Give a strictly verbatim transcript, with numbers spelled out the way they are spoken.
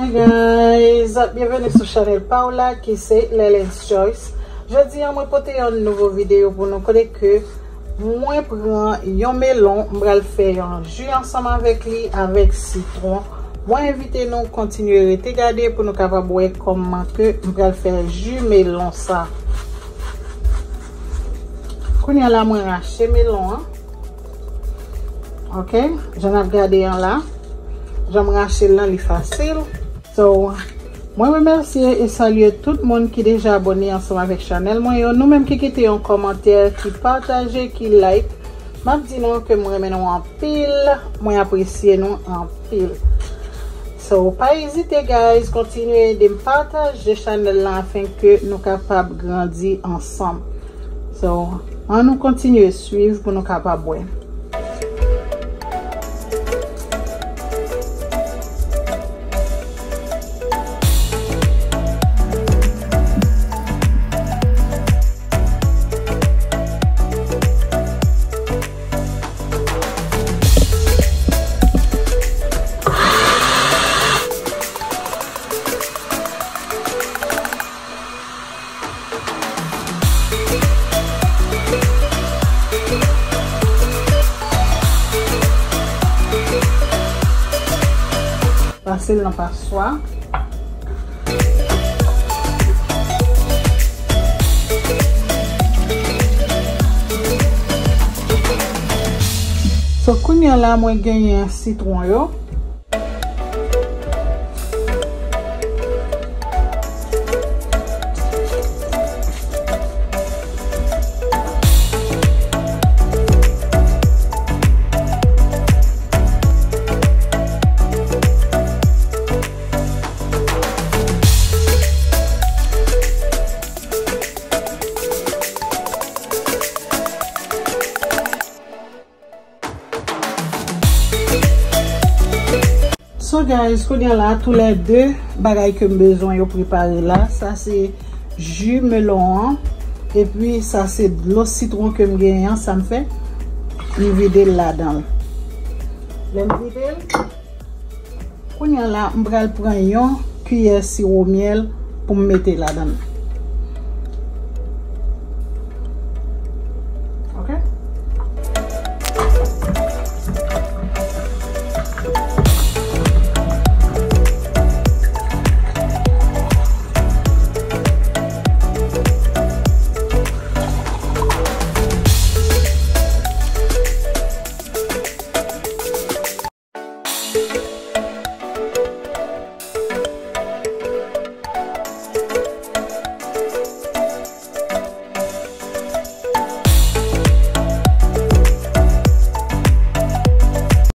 Guys, byenveni sou chanèl pa w la ki se Lelens Joyce. Jodi a mwen pote yon nouvo videyo pou nou kote ke mwen pran yon melon, m pral fè yon ji ansanm avèk li, avèk sitwon. Mwen envite nou kontinye rete gade pou nou kapab wè kòman ke m pral fè ji melon sa. Kounye a la mwen rache melon an. Ok, jan n ap gade an la, jan m rache l lan li fasil. So, mwen remèsye e salye tout moun ki deja abòne ansanm avèk chanèl mwen yo. Nou menm ki kite yon kòmantè, ki pataje, ki like, m ap di nou ke mwen renmen nou anpil, mwen apresye nou anpil. So, pa ezite guys, kontinye ede m pataje chanèl lan afin ke nou kapab grandi ansanm. So, ann nou kontinye swiv pou nou kapab wè. Pase l nan paswa. So, kounye a la, mwen genyen sitwon yo. So guys, kounye a la, toulède bagay ke m bezwen yo prepare la. Sa se ji melon an. Epi sa se dlo sitwon ke m genyen an, sa m fè. M vide l ladan l. Lè m vide l, kounye a la, m pral pran yon kiyè siwo myèl pou m mete ladan l.